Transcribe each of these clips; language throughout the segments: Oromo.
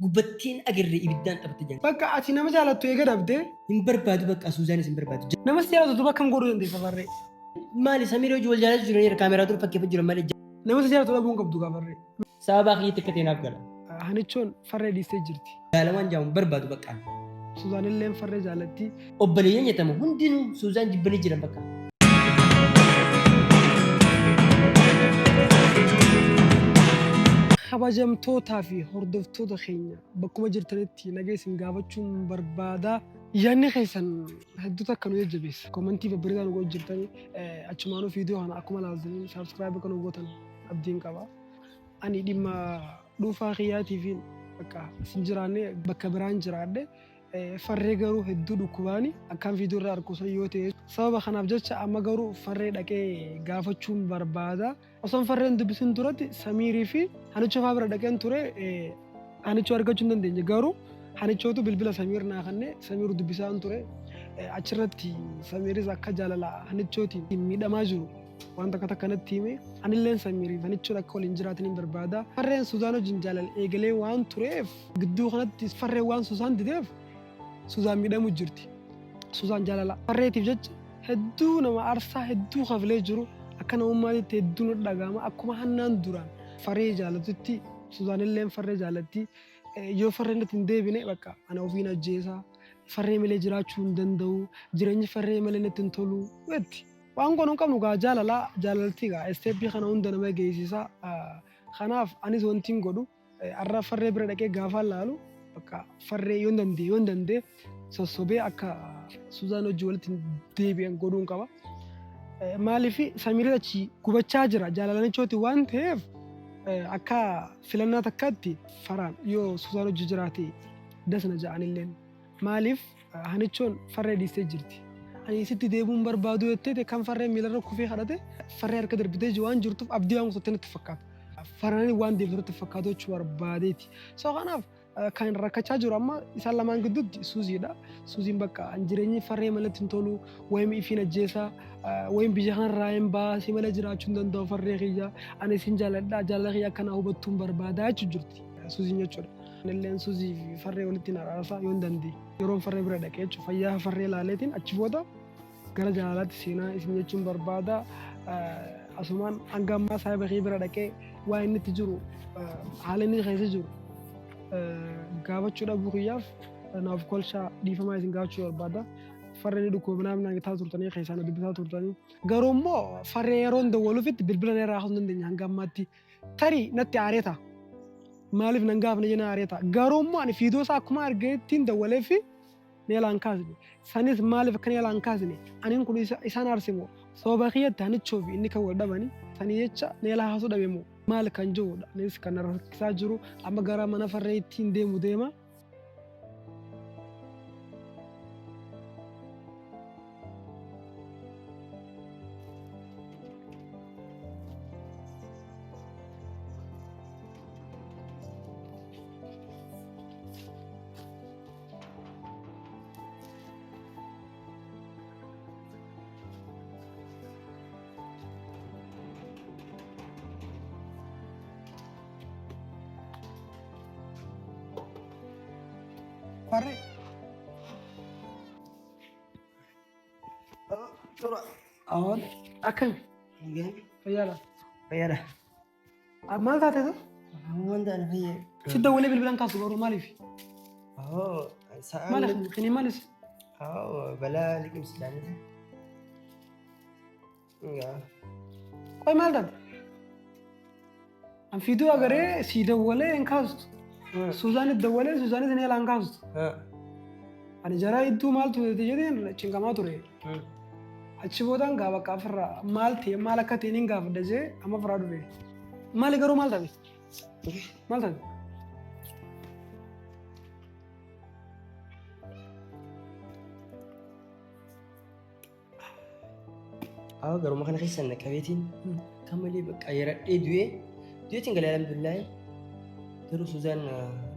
Gubattiin agarre ibiddaan taphatte jedhan. Bakka ati nama jaalattu eega dhabdee. Hin barbaadu bakka Suuzaanis hin barbaadu. Nama si jaalatu duuba akkam godhuu dandeessa farree? Maali Samiir hojii wal jaalachuu jiraniira kaameraa dura fakkeeffa jiran malee. Nama si jaalatu dhabuu hin qabdu gaa farree. Sababaa kiyyatti akka ta'e naaf gala. Hanichoon farree dhiistee jirti. Jaalawaan jaamu hin barbaadu bakka. Suzaan illeen farree jaalatti. Obboleeyyan jedhamu hundinuu Suuzaan jibbanii jiran bakka. Kabajamtootaa fi hordoftoota keenya bakkuma jirtanitti nagaa isin gaafachuun barbaada. Yaadni keessan hedduu takka nu jajjabeessa. Komentii babbareedaa nu godhu jirtanii achumaanuu viidiyoo kana akkuma laaltanii saabskraayib akka nu gootan abdiin qaba. Ani dhimma dhuunfaa kiyyaatiifiin bakka isin jiraanne bakka biraan jiraadhe farree garuu hedduu dhukkubaani akkaan viidiyoo irraa arku san yoo ta'e sababa kanaaf jecha amma garuu farree dhaqee gaafachuun barbaada. Osoon farree hin dubbisin duratti Samiirii fi Hanichoo fa'aa bira dhaqeen ture Hanichoo argachuu hin dandeenye garuu Hanichootu bilbila Samiir naa kenne Samiir dubbisaan ture achirratti Samiiris akka jaalala Hanichootiin miidhamaa jiru waan takka takka natti hime anilleen Samiiriif Hanichoon akka waliin jiraatan hin barbaada. Farreen Suzaan wajjin jaalala eegalee waan tureef gidduu kanatti farreen waan Suzaan dideef Suzaan miidhamu jirti. Suzaan jaalala farreetiif jecha hedduu nama aarsaa hedduu kafalee jiru akka namummaatitti hedduu nu dhaga'ama akkuma hannaan duraan farree jaalatutti Suzaanilleen farree jaalatti yoo farreen itti hin deebine bakka ana ofiin ajjeesaa farree malee jiraachuu hin danda'u jireenyi farree malee natti hin tolu jetti. Waan goonu hin qabnu gaa jaalala jaalalti gaa isteeppii kana hunda nama geessisa kanaaf anis wanti hin godhu Har'a farree bira dhaqee gaafaan laalu bakka farree yoon danda'e yoon danda'e sossobee akka Suzaan hojii walitti deebi'an godhuun qaba. Maaliif Samiiris achi gubachaa jira jaalalanichooti waan ta'eef akka filannaa takkaatti faraan yoo Suzaan hojii jiraate dasna ja'anilleen. Maaliif hanichoon farree dhiistee jirti. Ani sitti deebi'uun barbaadu jettee kan farree miilarra kufee kadhate farree harka darbitee waan jirtuuf abdii waan kutatte natti fakkaata. Farreen waan deemtu natti fakkaatu jechuu barbaadeeti. So kanaaf kan rakkachaa jiru amma isaan lamaan gidduutti Suuziidha. Suuziin bakka jireenyi farree malatti hin tolu wayim ifiin ajjeesaa wayim biyya kanarraa hin baasii malee jiraachuu hin danda'u farree kiyya ani isin jaaladha jaalala kiyya akkanaa hubattuun barbaadaa jechuu jirti Suuziin jechuudha. Anilleen Suuzii fi farree walitti hin araarsa yoon danda'e. Yeroon farree bira dhaqee jechuudha fayyaa farree ilaaleetiin achi booda gara jaalalaatti seenaa isin jechuun barbaada. Asumaan hanga ammaa saahiba kee bira dhaqee waa inni itti jiru haala inni keessa jiru gaafachuu dhabuu kiyyaaf naaf kolshaa dhiifamaa isin gaafachuu barbaada. Farree ni dhukkuba minaa minaa gitaa turtanii keessaa na dubbisaa turtanii. Garuu immoo farree yeroon dawwaluufitti bilbila na irraa kaasuu hin dandeenye hanga ammaatti. Tarii natti aaree ta'a. Maaliif nan gaafne jennaan aaree ta'a. Garuu immoo ani fiidoo isaa akkuma argeettiin dawwalee fi Neela hin kaasne. Sanis maaliif akka Neela hin kaasne? Aniin kun isaan aarse moo? Sababa kiyyatti Hanichoo fi inni kan wal dhabani. Sanii jecha Neela haasuu dhabe moo? Maal kan jiruudha. Anis kan na rakkisaa jiru amma gara mana farree ittiin deemu deema. Farree. Awwaal. Akkami? Fayyaadha. Fayyaadha. Maal taate tu? Wanta ana fayyee. Si dawwalee bilbilan kaasu garuu maaliif? Sa'aan. Maal kini maalis? Balaa liqimsilaaniti. Qoy maal taate? An fiiduu agaree sii dawwalee hin kaastu. Suuzaanis dawwalee Suuzaanis hin eelaa hin kaastu. Ani jaraa hedduu maaltu ta'e jedheen cinqamaa ture. Achi boodaan gaa bakka ofirraa maal ta'e maal akka ta'e niin gaafadha jee amma ofirraa dhufe. Maali garuu maal taate? Maal taate? Awa garuma kana keessan na qabeetiin akka malee bakka yaradhee du'ee du'eetiin galee alhamdulillahi garuu Suzaan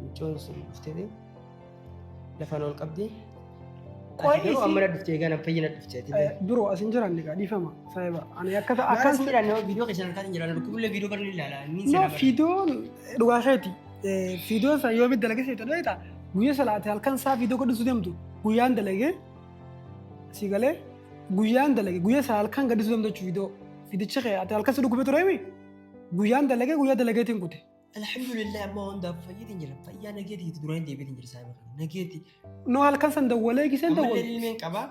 mucoon sun dhuftee lafaan ol qabdee. Qoy Ati garuu amma na dhuftee egaa na fayyina dhuftee ati illee. Biroo asin jiran egaa dhiifama saahiba. Ani akka Maal akkan asin jiraan nama viidiyoo keessan harkaatiin jiraan dhukkubullee viidiyoo barni ilaala. Inni No seenaa barra. fiidoon dhugaa keeti. Viidiyoo sana yoomii dalagee seetan beektaa? Guyyaa salaate halkan isaa viidiyoo gadhiisuu deemtu guyyaan dalagee si galee guyyaan dalagee guyyaa sana halkan gadhiisuu deemtu jechuudha viidiyoo. Viidichi kee ati halkan si dhukkubee tureemi guyyaan dalagee guyyaa dalageetiin kute. Alhamdulillah, amma hundaaf fayyeetiin jira. Fayyaa nageeti duraan deebiitiin jira saayiba kana. Nageeti. No, halkan san dawwalee giseen Ammallee dawwale. ilmeen qabaa.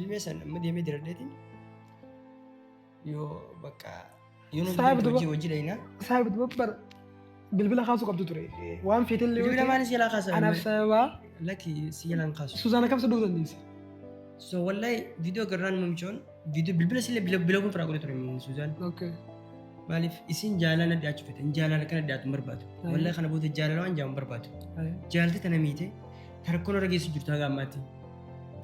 Ilmee san amma deemee diradheetiin yoo bakka yoo nu Saayiba duba- hojii hojii dhayinaa. Saayiba duba bar bilbila kaasuu qabdu ture. Waan feetellee yoo Bilbila ta'e maali si jalaa kaasa? Anaaf sababaa Lakki, si jalaan kaasu. Suuzaan akkam si dhufuu dandeesse? So wallahi viidiyoo garraan mamichoon viidiyoo bilbila sillee bila kun firaa godhe ture Suuzaan. Okay. Maaliif isin jaalala dhiyaachuu fete, jaalala kana dhiyaatu hin barbaadu. Wallahi kana booda jaalala waan jaamu hin barbaadu. Jaalti tana miite tarkoon irra geessu jirtu haga ammaatti.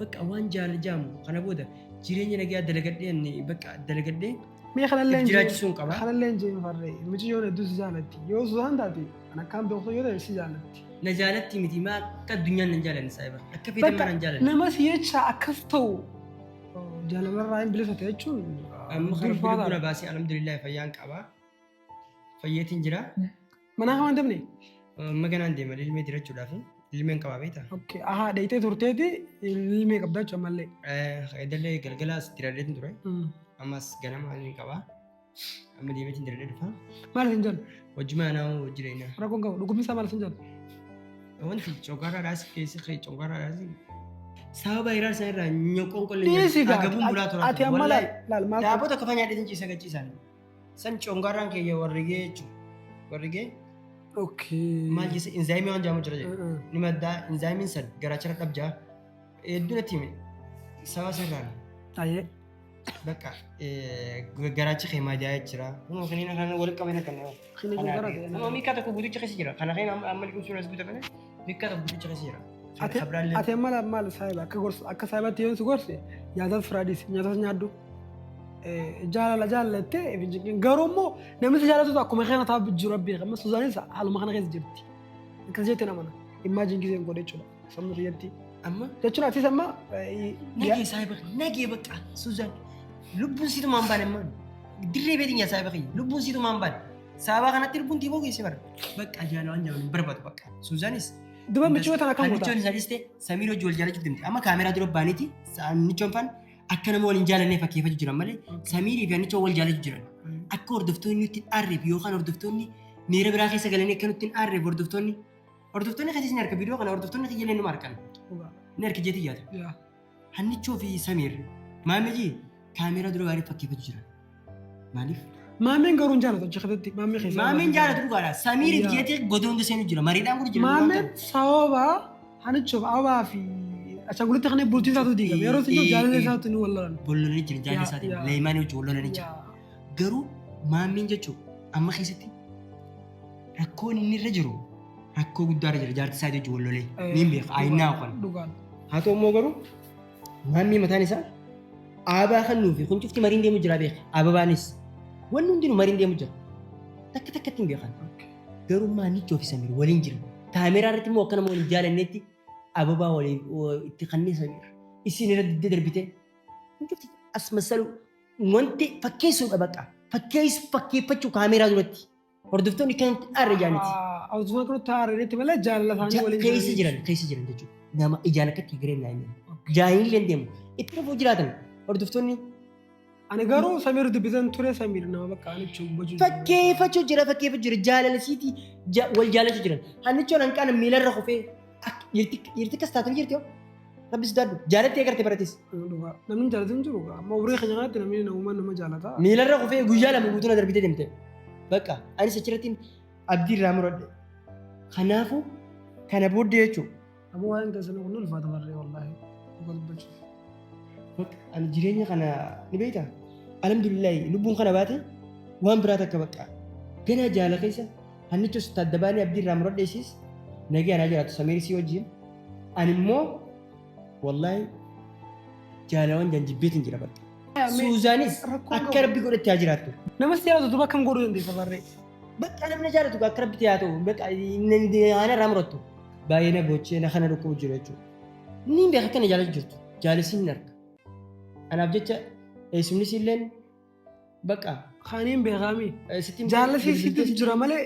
Bakka waan jaalala jaamu kana booda jireenya nagaa dalagadhee inni bakka dalagadhee Mee kanallee hin jiraachisuun qaba. Kanallee hin jeen farree. Mucayyoon hedduu si jaalatti. Yoo Suuzaan taate kan akkaan beektu yoo ta'e si jaalatti. Na jaalatti miti, maa akka addunyaan nan jaalanne saayiba. Akka feetan Bakka mana hin jaalanne. nama si jecha akkas ta'u jaalalarraa hin bilisa ta'e jechuun Amma kan rabbi ulfaataadha. lubbuu na baasee, alhamdulillah, fayyaan qaba. Fayyeetiin jira. Manaa kamaan deemne? Amma ganaan deema ilmee dirachuudhaaf ilmeen qabaa beektaa? Okay. Ahaa, dheeyitee turteeti ilmee qabda jechuudha ammallee. Edallee galgalaas diradheetiin ture. Ammas ganama ni qaba. Amma deemeetiin diradhee dhufa. Maal isin jedhu? Hojii manaa hojii reena. Rakkoon qabu. Dhukkubni isaa maal isin jedhu? Wanti coggaarraadhaas keessi coggaarraadhaas sababa hiraar sana irraa nyoqoon qollee Dhiisi gaa. agabuun bulaa tura. Ati amma laal laal maal Daaboo tokko fa nyaadheetiin ciisa gachiisaan. San congaarraan keeyya warrigee jechuudha. Warrigee maal jeessa inzaayimii waan jaamu jira jedhe. Ni maddaa inzaayimiin san garaachara dhabjaa. Hedduu natti hime. Sababa sirraan Ayyee. bakka garaachi kee majaa'ee jira. Kunoo kiniina kana walitti qabee kan Kini gara ta'e. Amma miikkaa tokko guutucha keessa jira. Kana keenya amma liqimsuun as guutamane miikkaa tokko guutucha keessa jira. Kabiraallee Ati amma laal maal saayiba akka gorsa akka saayibaatti yoo si gorse nyaatas firaadis nyaatas nyaaddu. Jaalala jaalattee garuu immoo namni si jaalatu akkuma kana taa'u jiru beeka. Amma Suzaanis haaluma kana keessa jirti. Akkas jettee namana. Imagine giseen godhe jechuudha. Sammuu kiyyatti. Amma Jechuun atis amma nagee saayiba nagee bakka Suzaan lubbuun siitumaan baane ammaan dirree beetiin yaa saayiba kiyya lubbuun siitumaan baane. Sababa kanatti lubbuun tiiboo geesse bara. Bakka jaalala waan jaalala hin barbaadu bakka. Suzaanis Duba michuu tana kan Hannichoon godha. isaanis ta'e Samiir hojii wal jaalachuu deemte. Amma kaameraa dura baaniiti hannichoon faan akka nama waliin jaalannee fakkeeffachuu jiran malee Samiirii fi hannichoon wal jaalachuu jiran. Akka hordoftoonni nutti hin aarreef yookaan hordoftoonni miira biraa keessa galanii akka nutti hin aarreef hordoftoonni keessa isin harka viidiyoo kana hordoftoonni kiyya numa harkan. Ni harki jeetii yaada. Hannichoo fi Samiir maamilli kaameraa dura baanii fakkeeffachuu jiran. Maaliif? Maameen garuu hin jaalatu achi keessatti. Maamee keessa. Maameen jaalatu dhugaadha. Samiiriif jeetee godoo hunda seenuu jira. Mariidhaan godhu jira. Maameen sababa hanichoof ababaa fi ashaangulitti kana bultiin isaatu diigame. Yeroo isin jiru jaalala isaatu ni wallalan. Bollolanii jiran jaalala isaatiin leeymaanii wajjin wallolanii jira. Garuu maameen jechuun amma keessatti rakkoon inni irra jiru rakkoo guddaa irra jira. Jaartii isaatii wajjin wallolee. Niin beeka. Ayinnaa kan. Dhugaan. Haa ta'u immoo garuu maammii mataan isaa aabaa kan nuufi kun cufti mariin deemu jira beeka. Ababaanis wanni hundinuu mariin deemu jira. Takka takkatti hin beekan. Garuu maannichoo fi Samiir waliin jiran. Kaameraa irratti immoo akka nama waliin jaalannetti ababaa waliin itti kannee Samiir. Isin irra diddee darbite. Kun cufti as masalu wanti fakkeessuudha bakka. Fakkeessu fakkeeffachuu kaameraa duratti. Hordoftoonni kan itti aarre jaaniti. Hordoftoonni kan itti aarreetti malee jaalala isaanii waliin Keessa jiran jechuudha. Nama ijaan akkatti gareen naa himu. Jaaniillee deemu. Itti dhufuu jiraatan hordoftoonni. Ani garuu Samiir dubbisan ture, Samiir nama bakka anichuu hubachuu. Fakkeeffachuu jira jaalala siitii wal jaalachuu jiran. Hannichoon hanqaana miilarra kufee dhiirti akkas taatanii jirti yoo. Rabbi sodaadhu. Jaalattee agarte baratis. Dhugaa. Namni jaalatu hin jiru. Amma umurii keenya kanatti namni namummaa nama jaalata. Miilarra kufee guyyaa 2 guutuu na darbitee deemte. Bakka anis achirratti abdii irraa muradhe. Kanaafuu kana booddee jechuudha. Ammoo waan keessan kun ulfaata barree wallaahi. Dhugaa dubbachuuf. Bakka ani jireenya kana ni beektaa? Alhamdulillahi, lubbuun kana baate waan biraa takka bakka. Ganaa jaala keessa hannichos taddabaanii abdii irraa muradheesis nagee anaa jiraatu Samiirisii wajjin. Ani immoo wallaahi jaalawan janjibbeetiin jira bakka. Suuzaanis akka rabbi godhatti haa jiraattu. Nama si jaalatu duuba akkam godhuu dandeessa barree? Bakka namni jaalatu akka rabbi haa ta'u bakka ana irraa murattu. Baay'ee na boochee na kana dhukkubu jiru jechuudha. Inni beeka akka na jaalatu jirtu. Jaalisiin hin arga. Kanaaf jecha eessumnis illeen bakka. Kaaniin beekaami. Jaalala situ jira malee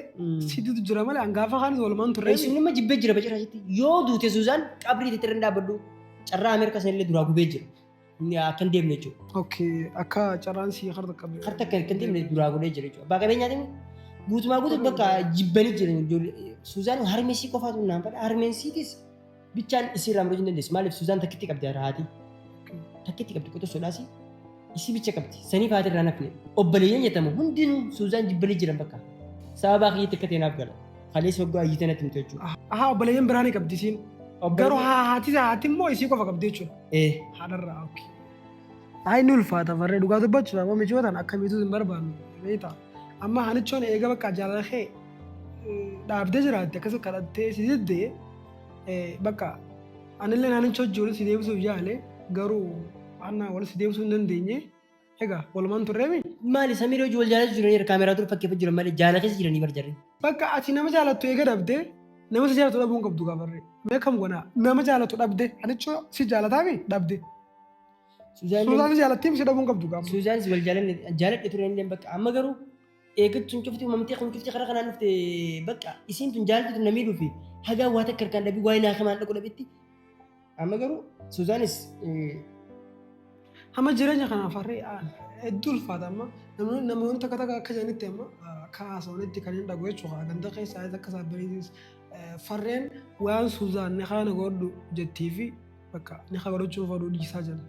situ jira malee hangaafa kaanis walumaan turre. Eessumni nama jibbee jira bacira jetti. Yoo duute Suuzaan qabrii itti irra dhaabbadhu carraa Ameerikaa sanillee duraa gubee jira. Akka hin deemne jechuudha. Okay, akka carraan si harta qabe. Harta akka hin deemne duraa godhee jira jechuudha. Abbaa qabeenyaatiin guutumaa guutuu bakka jibbanii jiran ijoollee. Suuzaan harmeessii qofaatu naan fadha. Harmeessiitis bichaan isii irraa murachuu hin dandeessu. Maaliif Suuzaan takkitti qabdi haati. Takkitti qabdi qotu sodaasi. Isii bicha qabdi. Saniif haati irraa nafne. Obboleeyyan jedhamu hundinuu Suuzaan jibbanii jiran bakka. Sababa kiyyaatti akka ta'e naaf gala. Kaleessa waggaa ayyitee natti himte jechuudha. Ahaa, obboleeyyan biraa ni qabdi isiin. Garuu haati haati immoo isii qofa qabdi jechuudha. Ee. Haadharraa okay. Ay ni ulfaata farree dhugaa dubbachuuf amma michootaan akka miituu hin barbaannu beektaa. Amma hanichoon eega bakka jaalala kee dhaabdee jiraatte akkasuma kadhattee si diddee bakka anillee hanichoo jiru si deebisuuf yaale garuu anna wal si deebisuu hin dandeenye. Egaa walumaan turreemi. Maali Samiir hojii wal jaalachuu jiranii kaameraa dura fakkeeffachuu jiran malee jaala keessa jiranii bar jarri. Bakka ati nama jaalattu eega dhabdee nama si jaalatu dhabuu hin qabdu gaafarree. Mee kam goonaa nama jaalatu dhabde hanichoo si jaalataami dhabde. Suuzaan si jaalattiim si dhabuu hin qabdu gaafa. Suuzaanis wal jaaladhe ture illee bakka amma garuu eeggatu sun cufti uumamtee kun cufti karaa kanaan dhufte bakka isiin tun jaalatu tun namii dhufi hagaa waa takka harkaan dhabii waa'ee naa kamaan dhaqu dhabetti amma garuu Suuzaanis Amma jireenya kanaaf harree hedduu ulfaata amma namoonni takka takka akka jedhanitti amma akka haasawanitti kan hin dhagu jechuudha. Ganda keessaa akka saabbaniitis farreen waan Suuzaan ni kana godhu jettii fi bakka ni godhachuu fadhu dhiisaa jira.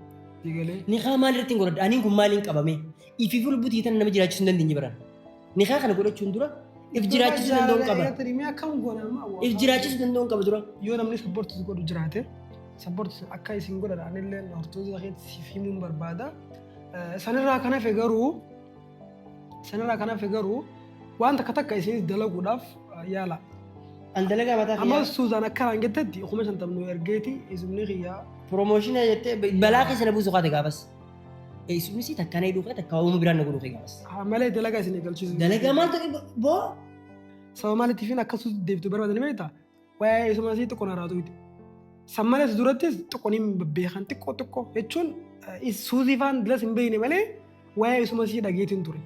Digalee. Nikaa maal irratti hin godhadha? Aniin kun maaliin qabame? Ifiif lubbutii tan nama jiraachisuu hin dandeenye baran. Nikaa kana godhachuun dura if jiraachisuu danda'uun qaba. If jiraachisuu danda'uun qaba dura. Yoo namni sappoortii godhu jiraate sappoortii akka isin godhan anillee hortoota keetti siif himuun barbaada. Sanirraa kan hafe garuu waan takka takka isinis dalaguudhaaf yaala. An dalagaa mataa Amma Suuzaan akka naan jettetti 50,000 nu ergeeti isumni kiyyaa. Promooshinii jettee balaa keessa na buusu kaate gaafas. Isumni si takka na hidhuu kee takka uumama biraan na godhuu kee gaafas. Malee dalagaa isin eegalchiisu. Dalagaa maal ta'e boo? Sababa maaliitiifin akkasumas deebtuu barbaadani beektaa? Waa'ee isuma sii xiqqoo na raatuuti. San malees durattis xiqqoo ni beekan xiqqoo xiqqoo jechuun Suuzii faan dilas hin beekne malee waa'ee isuma sii dhageetiin ture.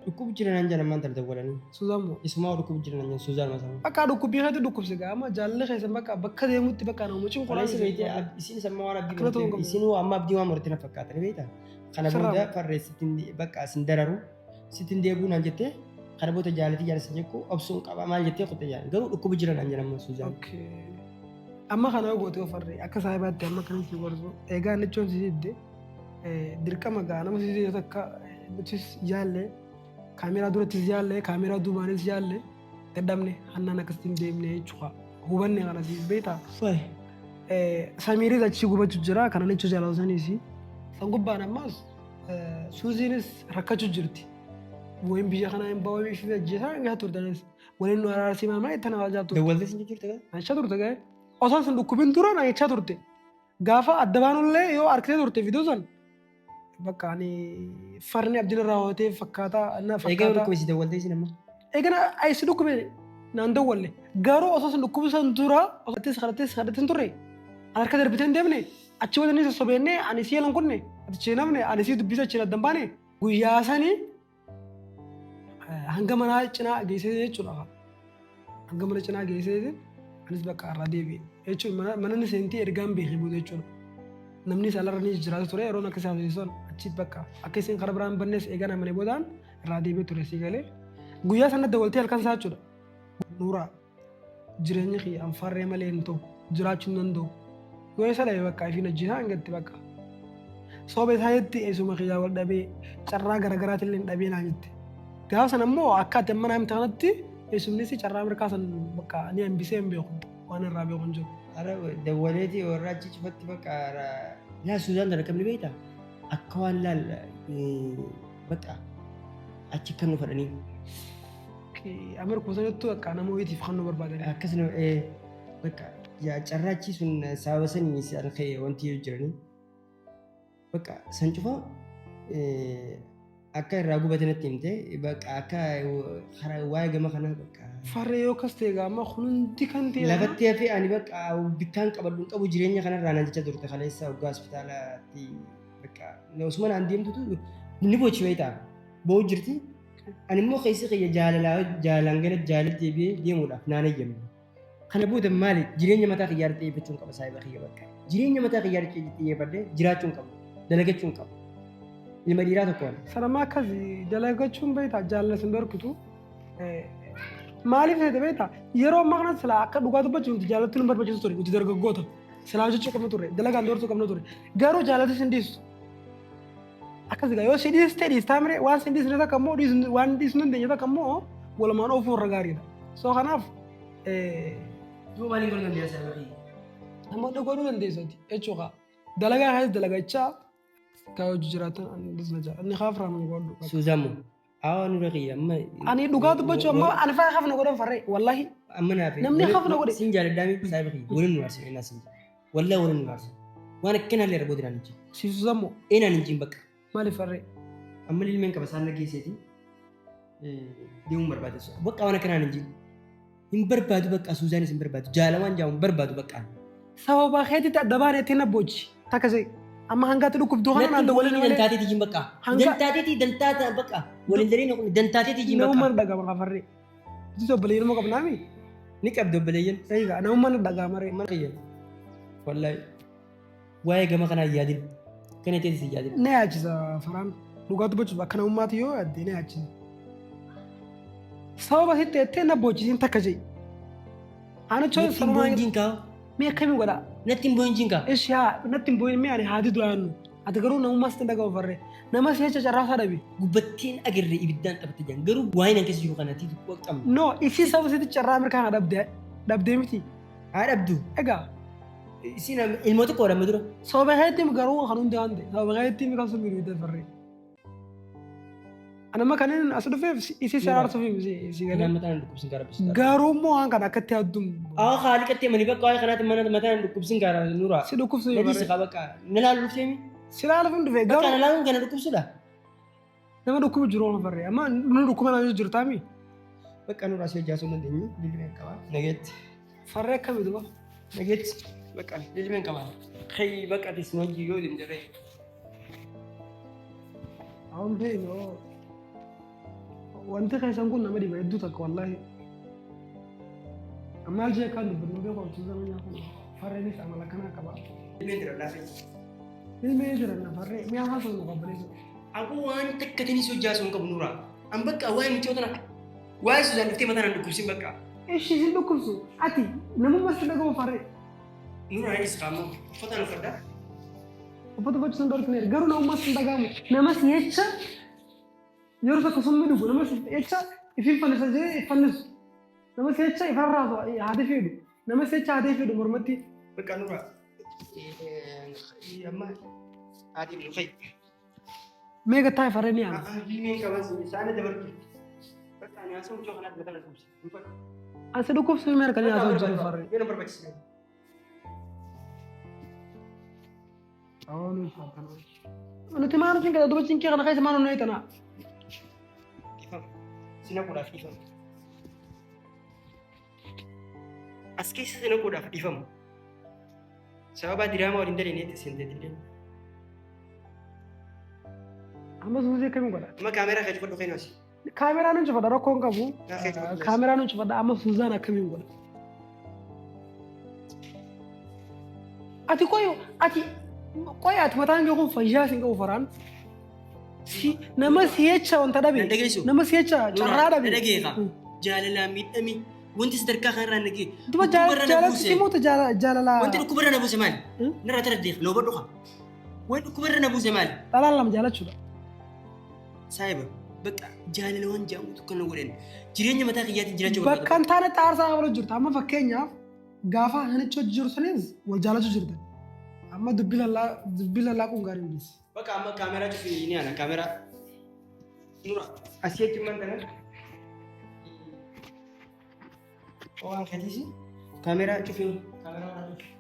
Dhukkubu jira naan jedhan maanta dawwalanii. Suuzaan moo? Isumaa dhukkubu jira naan jedhan Suuzaan masaa. Bakka dhukkubbii keetti dhukkubse gaama jaalalli keessan bakka bakka deemutti bakka nama cinquraan. Kaleessa beektee isin samma waan abdii murtee isin amma abdii waan murtee na fakkaatan beektaa? Kana booda farree sittiin bakka isin dararu sittiin deebi'uu naan jettee kana booda jaalatii jaalasa jekku obsuun qaba maal jettee qottee jaalan garuu dhukkubu jira naan jedhan amma Suuzaan. Amma kana gootee farree akka saahibaatti amma kan si gorsu egaa nichoon si didde dirqama gaa nama si didde takka nutis yaallee kaameraa durattis yaallee kaameraa duubaanis yaallee dadhabne hannaan akkasitti hin deemne jechuudha. Hubanne kana siif beektaa. Samiiris achi gubachuu jira kana nichoo jaalatu saniis. San gubbaan ammas Suuziinis rakkachuu jirti. Wayin biyya kanaa hin bahu fi ajjeesaa hin turtanis. Waliin nu araarsii maal maal itti nama ajaa turte. Dawwaltee sin jirte gaa? Ajjechaa turte gaa. Osoo sin dhukkubin dura na jechaa turte. Gaafa adda baanullee yoo argitee turte viidiyoo san bakka ani farni abdiin irraa hootee fakkaataa na Egaa fakkaataa. dhukkube si dawwaltee sin amma. Egaa ayi si dhukkube naan dawwalle. Garuu osoo sin dhukkubu san dura osoo kadhattees kadhattees kadhattee hin turre ani harka darbitee hin deemne achi wanta inni sossobeennee ani si yelan kunne ati achi namne ani si dubbisa achi addan baane guyyaa sanii hanga manaa cinaa geessee jechuudha. Hanga mana cinaa geessee anis bakka irraa deebi'e jechuun mana inni seentii ergaan beekee booda jechuudha. Namni isaarra ni jiraatu ture yeroo akka isaaf sun achi bakka akka isin karaa biraan bannes eegan amane boodaan irraa deebi'e ture si galee. Guyyaa sana dawwaltee halkan isaa jechuudha. Nuuraa jireenyi kiyya anfarree malee hin ta'u jiraachuu hin danda'u. Yoo isa dhabe bakka ifiin hojjetaa hangatti bakka. Sooba isaa jetti eessuma kiyyaa wal dhabee carraa garaagaraatiin illee hin dhabee naan jette. Gaafa sana immoo akka ati amma naamta kanatti eessumnis carraa mirkaa san bakka ni hambisee hin beeku waan irraa beeku hin jiru. Ara dawwaleeti warra achi cufatti bakka laa Suuzaan tana kamni beektaa? Akka waan laal bakka achi kan nu fadhanii. Ameerikaa sanattuu akka nama wayiitiif kan nu barbaadan. Akkasuma bakka carraa achi sun sababa sanii isaan ka'e wanti jiranii. Bakka san cufa akka irraa gubatanitti himte bakka akka waa'ee gama kanaa bakka. Farree yoo akkas ta'e gaama hundi kan ta'e. Lafatti hafee ani bakka bittaan qabadhu hin qabu jireenya kanarraa naan jecha turte kaleessa waggaa hospitaalaatti bakka osuma naan deemtutu ni bochi wayii ta'a. Boo'u jirti. Ani immoo keessi kiyya jaalalaa jaalalaan gara jaalala deebi'ee deemuudhaaf naan eeyyamne. Kana booda maali jireenya mataa kiyyaa irratti xiyyeeffachuun qaba saahiba kiyya bakka. Jireenya mataa kiyyaa irratti xiyyeeffadhee jiraachuun qaba. Dalagachuun qaba. Ilma dhiiraa tokko ani. Sanammaa akkas dalagachuun beektaa jaalala sin dhorkitu. Maaliif ta'e beektaa yeroo ammaa kana silaa akka dhugaa dubbachuuf nuti jaalattuu nu barbaachisu ture nuti dargaggoota silaa hojjechuu qabna ture dalagaan doorsuu qabna ture garuu jaalatti sin dhiisu. Akkas egaa yoo si dhiiste dhiistaa mire waan sin dhiisne takka immoo waan dhiisnu hin dandeenye takka immoo walumaan oofuu irra gaariidha. So kanaaf Duuba maaliin godhuu dandeessa saahiba kiyya? Namoonni godhuu dandeessu jechuudha. Dalagaa keessa dalagachaa taa hojii jiraatan ani jaa inni kaafraa nu godhu. Suuzaan moo? Awwa nura kiyya amma. Ani dhugaa dubbachuu amma ani faa kafna godhan farree wallahi. Amma naaf. Namni kafna godhe. Sin jaaladhaa miti saahiba kiyya waliin nu aarsa ennaa sin jaalladha. Wallahi waliin nu aarsa. Waan akkanaallee irra booda naan hin jiin. Si Suuzaan moo? Eenaan hin jiin bakka. Maaliif farree? Amma ilmeen qaba isaan dhageesseeti. Deemuun barbaade. Bakka waan akkanaan hin jiin. Hin barbaadu bakka Suuzaanis hin barbaadu. Jaalamaan jaamu hin barbaadu bakka. Sababa keetitti adda baanee ittiin abboochi. Takka see. Amma hangaatti dhukkubduu kana naan Natti waliin hin malee. dantaateeti jiin bakka. Dantaateeti dantaata bakka. Waliin daree naqu dantaateeti jiin bakka. Namummaan dhagama farree. Nuti obboleeyyan immoo qabnaami. Ni qabdi obboleeyyan. Egaa namummaan dhagama ree. Mana kiyya. Wallahi. Waa'ee gama kanaa hin yaadin. Kana teessis hin yaadin. Na yaachisa faraan. Dhugaa dubbachuuf akka namummaatti yoo yaadde na yaachisa. Sababa sitti jettee na boochisiin takka jee. Ani choo Natti hin sanumaa boo'in jiin kaa. Mee akkamiin godhaa? Natti hin boo'in jiin kaa. Ishi haa natti hin boo'in mee ani haati du'aa jennu. Ati garuu namummaa sitti hin dhaga'u farree. Nama si jecha carraasaa dhabe. Gubbattiin agarre ibiddaan taphatte jedhan garuu waa'een an keessa jiru kanatti qabna. No isii sababa sitti carraa mirkaa kana dhabde dhabdee miti. Haa dhabdu. Egaa. Isiin ilmoo xiqqoodha amma dura. Sababa keetti garuu kan hundi waan ta'e sababa keetti kan sun miidhu farree. Ani amma kan inni as dhufeef isii si araarsuuf si Kanaan galee. mataan dhukkubsin karaa bisu. Garuu immoo waan kana akkatti yaaddu Awwa haaliqatti mani bakka waa'ee kanaatti mana mataan dhukkubsin karaa nuraa. si dhukkubsu Nadii si qaba bakka na laalu dhufteemi. Si laaluuf hin dhufe Bakka garuu na laaluun kana dhukkubsudha. nama dhukkubu jiru waan farree amma nu dhukkuba naannoo jirtaami. Bakka nuraa si hojjaasuu dandeenyu bilbileen qaba. Nageetti. Farree akkamii duba? Nageetti. Bakka bilbileen qaba. Kayii bakka ati sin hojii yoo deemte. Awwan beeknu wanti keessan kun nama dhiba hedduu takka wallaahi. Amma aljee akkaan dubbannu beeku hojii zaman kun farreenis amala kanaa qaba. Bilbileen jira laafee. Ilmee jira na farree mi'a haasawuu nu qabbaneessu. Aboo waan takka tinis hojjaasuu hin qabu nuraa. An bakka waa'ee mucoo tana waa'ee Suzaan dhuftee mataan an dhukkubsin bakka. Ishi hin dhukkubsu ati namummaa si dhaga'u farree. Nuraa inni siqaamoo uffataan uffadhaa. Uffata uffachuu sun dhorkineera garuu namummaa si dhaga'amu namas jecha yeroo tokko summii dhugu namas jecha ifin fannisa jee fannisu namas jecha ifarraasu haati fiidu namas jecha haati fiidu mormatti. Bakka nuraa. Amma haati nu fa'i. Mee gattaa farree ni yaala. Ilmeen qaban saana dabartu. Bakka ani haasa'u mucoo kanaatti mataan dhukkubsi. Asi dhukkubsu himee harkanii haasa'u jiru farree. Yoo na barbaachise. Nuti maal nuti kada duba cinkee kana keessa maal nu eetanaa? Si naquudhaaf dhiifama. As keessa si naquudhaaf dhiifama. Sababa diraamaa waliin daleeneetti seenteetillee. Amma suusii akkamiin godha? Amma kaameraa kee cufadhu keenyaas. Kaameraa nun cufadha rakkoo hin qabu. Kaameraa nun cufadha amma Suuzaan akkamiin godha? Ati qoy ati qoy ati mataan kee kun fayyaa sin qabu faraan. Si nama si jecha wanta dhabe. Nan dhageessu. Nama si jecha carraa dhabe. Na dhageeqa. Jaalalaan miidhami. Wanti sadarkaa kanarraa na ga'e. Duba jaalala si muuta jaalala. Wanti dhukkubarra na buuse maali? Narraa tara deeqa. Looba dhuka. Wanti dhukkubarra na buuse maali? Dhalaan lama jaalachuudha. Saayiba bakka jaalala waan jedhamutu kan na godhan. Jireenya mataa kiyyaatiin jiraachuu barbaada. Bakka hin taane xaarsaa qabalu jirta. Amma fakkeenyaaf gaafa hanicha hojii jiru sanis wal jaalachuu jirtan. Amma dubbii lallaaquun gaarii miti. Bakka amma kaameraa cufi ni ana kaameraa. Nura asii achi man tanan. Waan katiisi kaameraa cufi kaameraa cufi.